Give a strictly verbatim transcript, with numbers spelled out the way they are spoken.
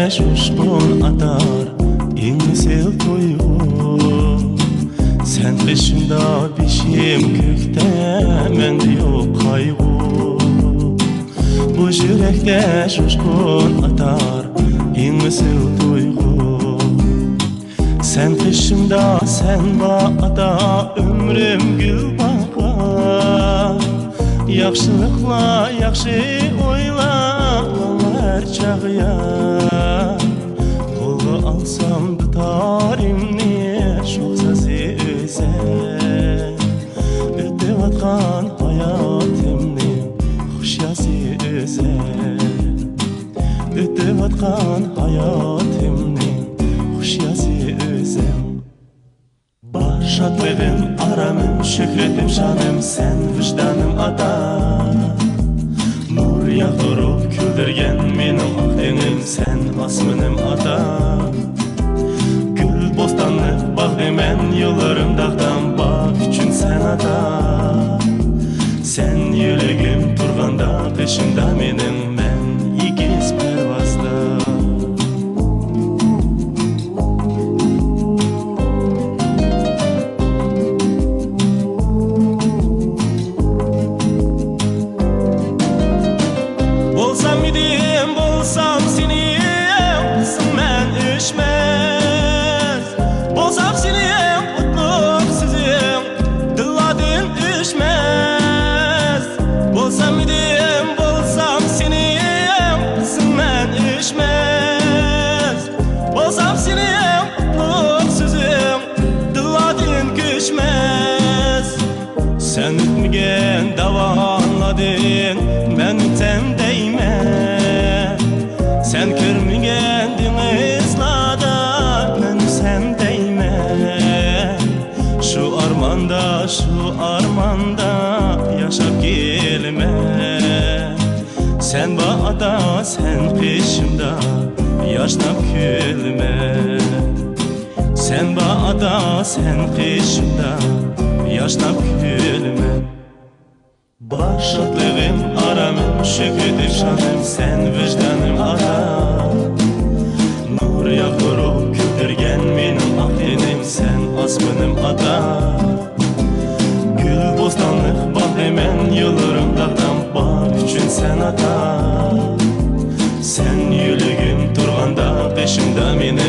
ئۇچقۇن ئاتار ئېسىل تۇيغۇ. سەن قېشىمدا، بېشىم كۆكتە، مەندە يوق قايغۇ. بۇ يۈرەكتە ئۇچقۇن ئاتار ئېسىل تۇيغۇ. سەن قېشىمدا، سەن بار ئاتا، ئۆمرۈم گۈل باغقا. ياخشىلىقلار، ياخشى ئويلار ماڭا ھەر چاغ يار. قولغا ئالسام دۇتارىمنى، شوخ سازى ئۆزەڭ. ئۆتۈۋاتقان ھاياتىمنى، خۇش يازى ئۆزەڭ. ئۆتۈۋاتقان ھاياتىمنى، خۇش يازى ئۆزەڭ. بار شادلىقىم، ئارامىم، شۆھرىتىم، شانىم، سەن ۋىجدانىم ئاتا. نۇر ياغدۇرۇپ كۈلدۈرگەن مېنىڭ ئاق تېڭىم، سەن ئاسمىنىم ئاتا. گۈل بوستانلىق باغدىمەن، يوللىرىم داغدام، باغ ئۈچۈن سەن ئاتا. سەن يۈرىكىم تۇرغاندا، قېشىمدا مېنىڭ، مەن ئېگىز پەرۋازدا. بولسام ئىدىم، بولسام سېنىڭ ئىسىڭ مەن ئۆچمەس. بولسام سېنىڭ قۇتلۇق سۆزۈڭ دىللاردىن ئۆچمەس. بولسام ئىدىم، بولسام سېنىڭ ئىسىڭ مەن ئۆچمەس. بولسام سېنىڭ قۇتلۇق سۆزۈڭ دىللاردىن كۆچمەس. سەن ئۆتمىگەن داۋانلاردىن مەن ئۆتسەم دەيمەن. سەن كۆرمىگەن دېڭىزلاردا مەن ئۈزسەم دەيمەن. شۇ ئارماندا، شۇ ئارماندا ياشاپ كېلىمەن. سەن بار ئاتا، سەن قېشىمدا ياشناپ كۈلىمەن. سەن بار ئاتا، سەن قېشىمدا ياشناپ كۈلىمەن. بار شادلىقىم، ئارامىم، شۆھرىتىم، شانىم، سەن ۋىجدانىم ئاتا. نۇر ياغدۇرۇپ كۈلدۈرگەن مېنىڭ ئاق تېنىم، سەن ئاسمىنىم ئاتا. گۈل بوستانلىق باغدىمەن، يوللىرىم داغدام، باغ ئۈچۈن سەن ئاتا. سەن يۈرىكىم تۇرغاندا، قېشىمدا مېنىڭ.